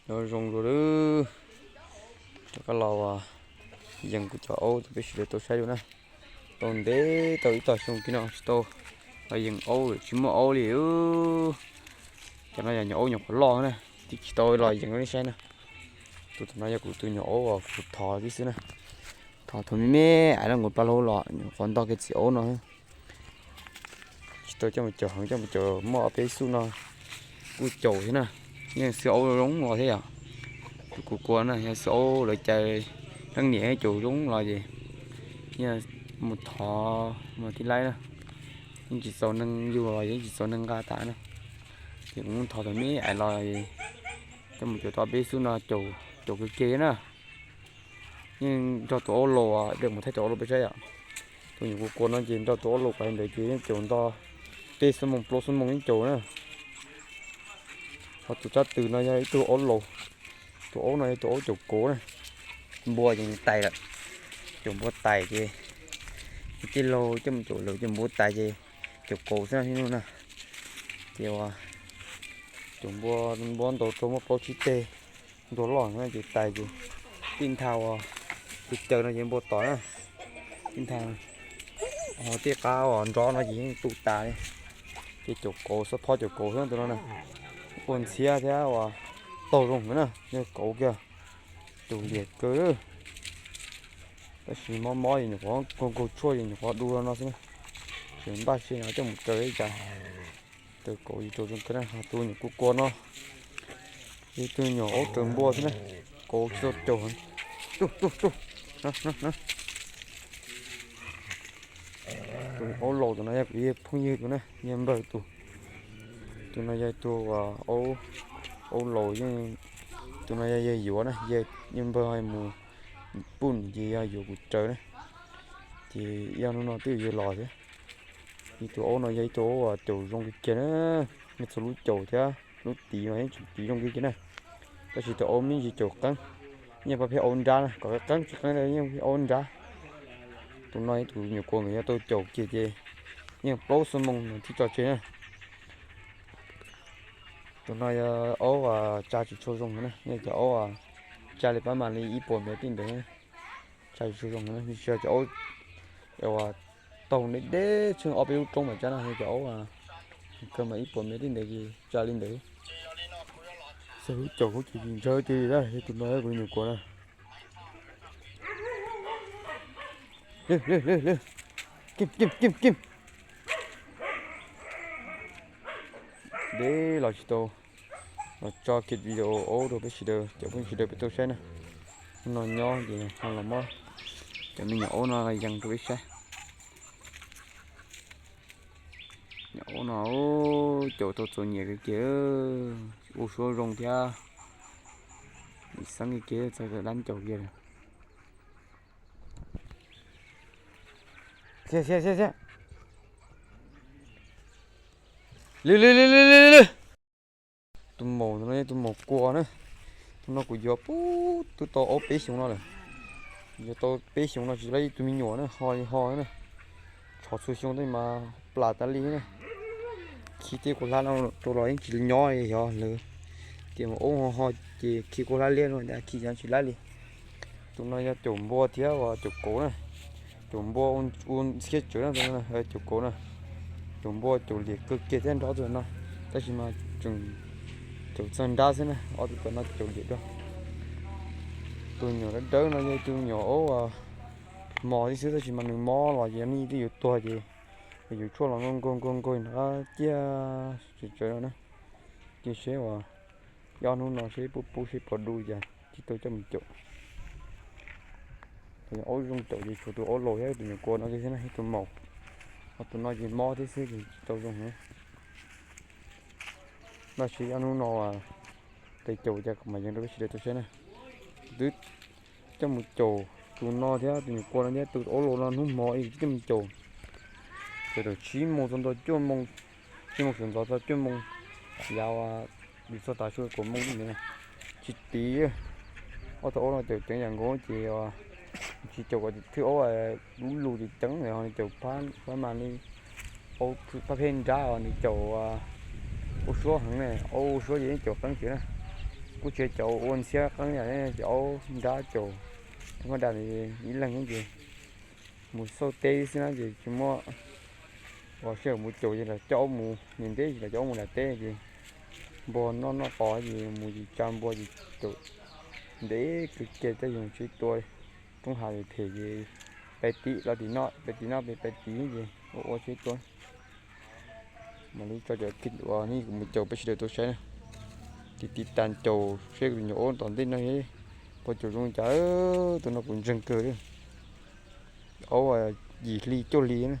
Nyob zoo dua lawm, rov qab los yees kuv cov aub rau peb sawv daws tau saib dua na. Tau ntev tau ib tog xyoo kiag no tsis tau los yees aub lawm, tsis muaj aub li. Cov no yog nyuam aub nyuam qhuav loj na, twb tsis tau los yees rau nej saib na. Tus tom no yog kuv tus nyuam aub uas kuv thov tib xwb na. Thov thaum me me aiv los nkaus pab hlau los nyuam qhuav ntog kiag txiv aub no. Tsis tau coj mus caum heev, coj mus caum muaj ob peb xub no kuj caum thiab na. Yeej xwb aub zoo los thiab yom. Tus kuv kua na yog xwb aub lawv cais leej niam caum zoo los ces yeej mus thov mus tib laib na. Yeej tsis txaus neeg yug los yeej tsis txaus neeg nqa tas na. Ces kuv thov thaum me aiv los coj mus caum tau ob peb xub no caum, caum kawg kiag thiab na. Yeej nrog tus aub laus, dej mus thaij tus aub laus peb saib yom. Tus nyuam kua kua no ces nrog tus aub laus pais ntawd ces yeej caum nto peb xuab moos plaub xuab moos yeej caum na. Ho tus tsab tw no yog ib tug aub laus, tus aub no yog tus aub caum kauv na. Npua ces nws tais lawm, caum npua tais ces tij laug coj mus caum lawm, caum npua tais ces caum kauv xwb no thiab no na. Ces uas caum npua, npua ntaus rau muaj plaub tsib teg, ntuag loj no ces tais ces tij nthav uas tus caws no ces npua tom na, tij nthav. Ho tej qab uas nrov no ces yeej tu tas li. Ces caum kauv, xob phob caum kauv xwb tus no na. Ua ntxhiab thiab uas taug zoo na, yog kauv kiag, tus liam kawg. Tab sis mob mob es nyuam qhuav nkaug nkaug tshuaj es nyuam qhuav du no xwb na. Tseem npaj siab no coj mus raws li cas. Raws kauv es raws zoo kawg na, ho tus nyuam kua kua no yog tus nyuam aub raws npua xwb na. Kauv tsis tau caum heev. Tuj tuj tuj. Tus aub laus tus no yog kuv phooj ywg tus na, yawg npawg tus. Tus no yog tus aub laus, tus no yog yawg yuav na, yawg npawg mus pum ces yog yuav kuv raws na. Ces yog hnub no twb yuav yawg los thiab. Ib tug aub no yog ib tug aub caum zoo kawg kiag na, nws txhua lub caum thiab lub tiv mas yeej tseem tiv zoo kawg kiag na. Tab sis tus aub me ntsis caum qeeb, yeej pab pheej aub nrab na, kom qeeb tsis qeeb yeej pheej aub nrab. Tus no yog tus nyuam kua nkawd yog tau caum kiag ces yeej plaub xuab moos no thiaj tso tseg na. Tus no yog aub tsa tsis tshua zoo na, yog cov aub tsa li pab mas li ib puas mev tij ntev, tsa tsis tshua zoo na, tsis yog cov aub uas taug deb deb tsheej ob peb lub roob mas tsa na, yog cov aub kawg mas ib puas mev tij ntev ces tsa li ntawd. Xyov lub caum kuv ces tsis ntshaw tiag li na, yog tus no yog kuv nyuam kua na. Lwg lwg lwg lwg, kim kim kim kim. Deb los tsis tau los tso kiag video aub rau peb sawv daws, cov phooj ywg sawv daws peb tau saib na. Hnub no nyob ces ho los muab cov me nyuam aub no yees rau peb saib. Nyuam aub no caum tau txaus nyiam kawg kiag, ua suab zoo thiab, nim xeeb kiag txog dab caum kiag. Tus maum no yog tus maum kua na. Tus no kuv yuav puag twb tau ob peb xyoo no lawm. Yuav tau peb xyoo no tsis laib ib tug me nyuam na, ho li ho na. Tshov txhua xyoo tej mas plam tas li na. Khi tej kuv hlab no rau los yeej tsis nyob li, yog lawv tias mus ub ho ho ces khi kuv hlab liab no, khi tsis laib li. Tus no yog caum npua thiab uas caum kauv na. Caum npua ua ntxhiab tsawv na, caum kauv na. Caum npua caum liam kawg kiag thiab nrov tus no, tab sis mas tseem caum txog nrab xwb na, ob tus tom no caum liam dua. Tus nyuam dawb dawb no yog tus nyuam aub mos tib xwb, tab sis mas nws mob los ces nej twb yuav tuag ces yuav tshuaj los nkaug nkaug nkaug nkaug nrov ciaj tsawv tsawv no na. Cia seb uas ob hnub no seb puas pub seb puas du cas thiaj tau coj mus caum. Aub zoo caum ces tshuav tus aub laus thiab tus nyuam kua no thiab, ib tus maum, ho tus no ces mob thiab xwb ces tsis tau zoo heev. Tab sis ob hnub no tes caum cas kom mam yees rau peb sawv daws tau saib na. Twb coj mus caum tus no thiab tus nyuam kua no thiab tus aub laus no hnub hmo ib twb coj mus caum. Ces thaum tsib moos txog nto cuaj moos, tsib moos sawv ntxov txog cuaj moos, yav uas txog tav su kaum moos ntawd tsis tiv. Ob tug aub no caum ceev yam nkaus ces tsis caum kom thwj aub lub lus ces ceev, ho nws caum phab mas li aub phab pheej nrab os, nws caum ua suab heev na, aub ua suab ces yeej caum qeeb tiag na. Kuj tsis yog cov ua ntxhiab qeeb yam, cov aub nrab caum, tub mab dam ib leeg ces mus xauj teb xwb na ces tsis muaj ua sij hawm mus caum ces los coj aub mus, ntev ces los coj aub mus nram teb ces npua noj noj qos ces mus ces tsa npua ces caum ntev kawg kiag tej yus tsis tua. Roob hav phem ces peb tim los tim no, peb tim no peb peb tim ces ua ua tsis tua. Mam li tso cov clip uas nej kuv mus caum peb sawv daws tau saib na. Tiv tiv tas caum seb kuv tus nyuam aub tom ntej no puas caum zoo li cas. Tus no kuv ntseeg kawg li. Aub yim hli cuaj hli na.